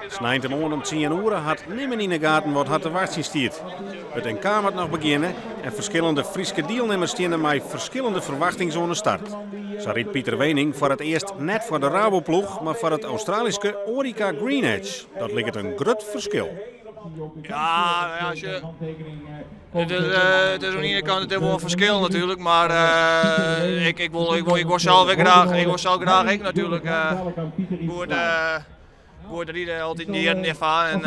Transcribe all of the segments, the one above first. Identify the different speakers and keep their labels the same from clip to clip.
Speaker 1: Sneintemoarn om tsien oere hat nimmen yn 'e gaten wat har te wachtsjen stiet. It NK moat noch begjinne en ferskillende Fryske dielnimmers steane mei ferskillende ferwachtings oan 'e start. Sa rydt Pieter Weening foar it earst net foar de Raboploech, mar foar it Australyske Orica GreenEdge. Dat liket in grut ferskil.
Speaker 2: Ja, nou ja, als je, het is oan de iene kant het is wol in ferskil natuerlik, mar ik wol sels graach ek natuerlik goed ride, altyd de jierren derfoar. En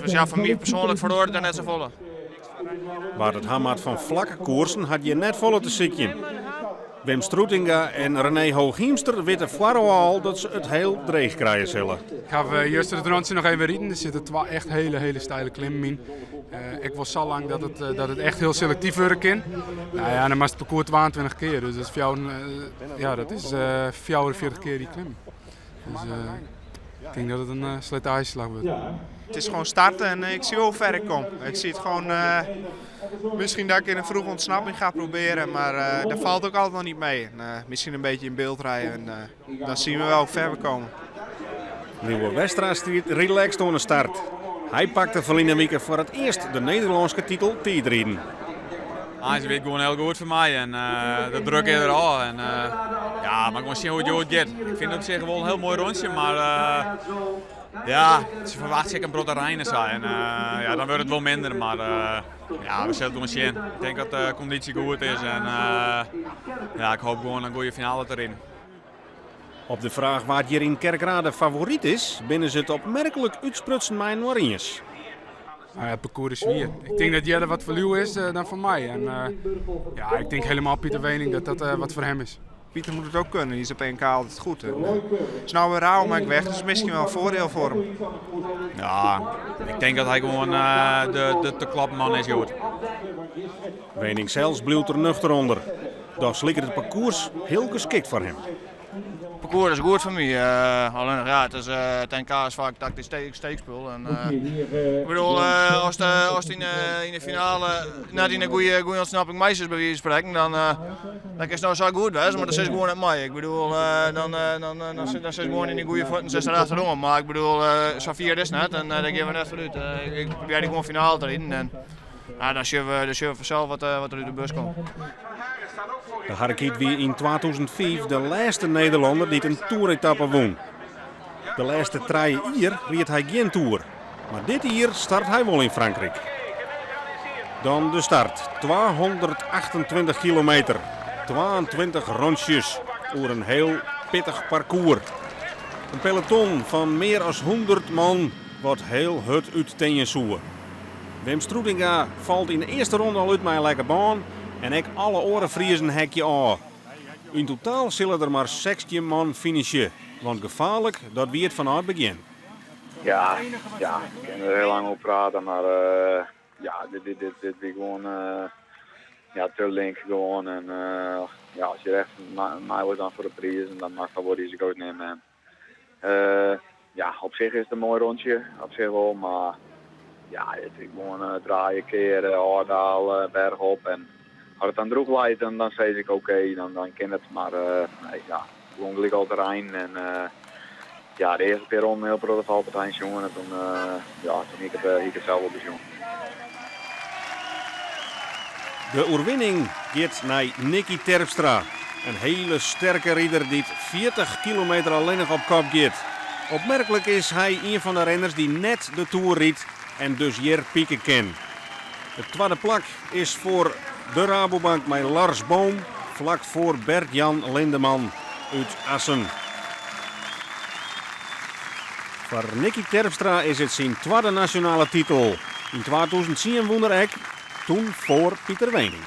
Speaker 2: dus ja, foar my persoanlik feroaret der net safolle.
Speaker 1: Wa't it ha moat fan flakke koersen hat hjir net folle te sykjen. Wim Stroetinga en René Hooghiemster witte foarôf al dat se it hiel dreech krije sille.
Speaker 3: Ik haw juster it rûntsje noch even riden. Der sitte twa echt hele, hele steile klimmen yn. Ek wol sa lang dat it echt hiel selektyf wurde kin. Nou ja, dan moatst it parkoers 22 kear, dus dat is, fjouwer, ja, dat is 44 kear dy klimmen. Dus ik tink dat it in slitaazjeslach wurdt.
Speaker 4: Het is gewoon starten en ik zie wel hoe ver ik kom. Ik zie het gewoon, misschien dat ik in een vroege ontsnapping ga proberen, maar dat valt ook altijd nog niet mee. En misschien een beetje in beeld rijden en dan zien we wel hoe ver we komen.
Speaker 1: Lieuwe Westra stiet relaxed oan de start. Hy pakte ferline wike foar it earst de Nederlânske titel tiidriden.
Speaker 5: Eins wie it gewoan hiel goed foar my en de druk is der ôf. En, ja, mar gewoan sjen hoe't it giet. Ik fyn it op sich wol in hiel moai rûntsje, mar ja, se ferwachtsje ek in protte rein en sa. En ja, dan wurdt it wol minder, mar ja, we sille it gewoan sjen. Ik tink dat de kondysje goed is en ja, ik hoopje gewoan in goede finale te riden.
Speaker 1: Op de fraach wa't hjir yn Kerkrade favoryt is, binne se it opmerklik útsprutsen mei inoar iens.
Speaker 3: Nou ja, het parcours is swier. Ik tink dat Jelle wat foar Lieuwe is dan foar my. En ja, ik tink hielendal Pieter Weening dat dat wat foar him is.
Speaker 4: Pieter moet het ook kunnen, die is op NK altijd goed. En, is nou weer Rauw weg, dus misschien wel een voordeel voor hem.
Speaker 5: Ja, ik denk dat hy gewoan de te kloppen man is goed.
Speaker 1: Weening sels bliuwt der nuchter ûnder. Dochs liket it parkoers hiel geskikt foar him.
Speaker 2: Het parcours is goed foar my. Allinnich ja, it is, it NK is faak taktysk steekspul. En, ik bedoel, as yn de finale net yn in goede ontsnapping mei by wize fan sprekken, dan kinst no sa goed wêze, mar dan sitst gewoan net mei. Ik bedoel, dan sitst gewoan yn de goede fuotten sitst der achteroan. Mar ik bedoel, safier is it net en dêr gean we net foarút. Ik probearje gewoan finale te riden. En, ja, dan sjogge we fansels wat der út de bus komt.
Speaker 1: De Harrekyt wie yn 2005 de lêste Nederlanner dy't in toeretappe wûn. De lêste trije jier ried hy gjin toer, mar dit jier start hy wol yn Frankryk. Dan de start, 228 kilometer, 22 rûntsjes oer in hiel pittich parkoers. In peloton fan mear as 100 man wat hiel hurd úttinje soe. Wim Stroetinga falt yn de earste ronde al út mei in lekke bân en ek alle oare Friezen heakje ôf. Yn totaal sille der mar 16 man finishe, want gefaarlik dat wie it fanôf it begjin.
Speaker 6: Ja, ja, ik kin der hiel lang oer prate, mar ja, dit wie gewoan ja, te link gewoan. En ja, as je echt mei wolst dan foar de prizen, dan moatst wol risiko's nimme. Ja, op sich is it in moai rûntsje, op sich wol, mar ja, it is gewoan draaie, keare, ôfdale, berch op. En as it dan drûch leit, dan sis ik oké, dan kin it. Mar nee, ja, gewoan gelyk al terrein. En ja, de earste pear ronden hiel protte falpartijen sjoen en toen, ja, toen hie ik it sels wol besjoen.
Speaker 1: De oerwinning giet nei Niki Terpstra, in hiele sterke rider dy't 40 kilometer allinnich op kop giet. Opmerklik is hy ien fan de renners dy't net de Tour rydt en dus hjir pike kin. It twadde plak is foar de Rabobank mei Lars Boom, flak foar Bert-Jan Lindeman út Assen. Foar Niki Terpstra is it syn twadde nasjonale titel. Yn 2010 wûn er ek, toen foar Pieter Weening.